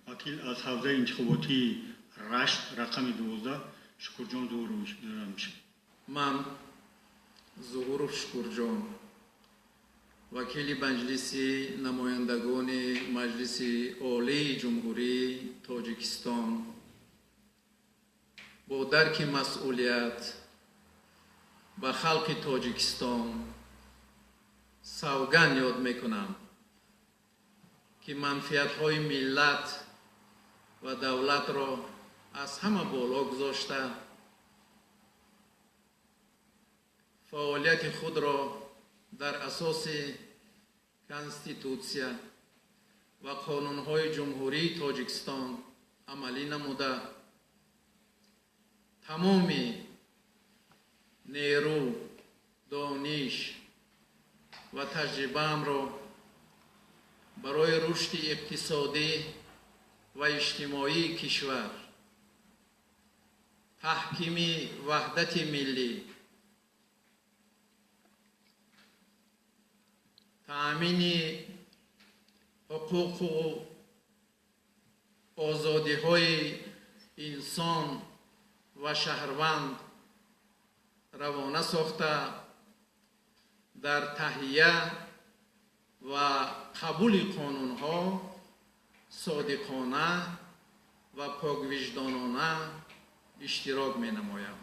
Вакил аз ҳавзаи интихоботии Рашт, рақами 12, Шукурҷон Зуҳуров мешавад. Ман, Зуҳуров Шукурҷон, вакили Маҷлиси намояндагони Маҷлиси Олии Ҷумҳурии Тоҷикистон, бо дарки масъулият ба халқи Тоҷикистон савганд ёд мекунам, ки манфиатҳои миллат ва давлатро аз ҳама боло гузошта, фаъолияти худро дар асоси Конститутсия ва қонунҳои Ҷумҳурии Тоҷикистон амалӣ намуда, тамоми нерӯ, дониш ва таҷрибаамро барои рушди иқтисодӣ ва иҷтимоии кишвар, таҳкими ваҳдати миллӣ, таъмини ҳуқуқу озодиҳои инсон ва шаҳрванд равона сохта, дар таҳия ва қабули қонунҳо содиқона ва поквиҷдонона иштирок менамоям.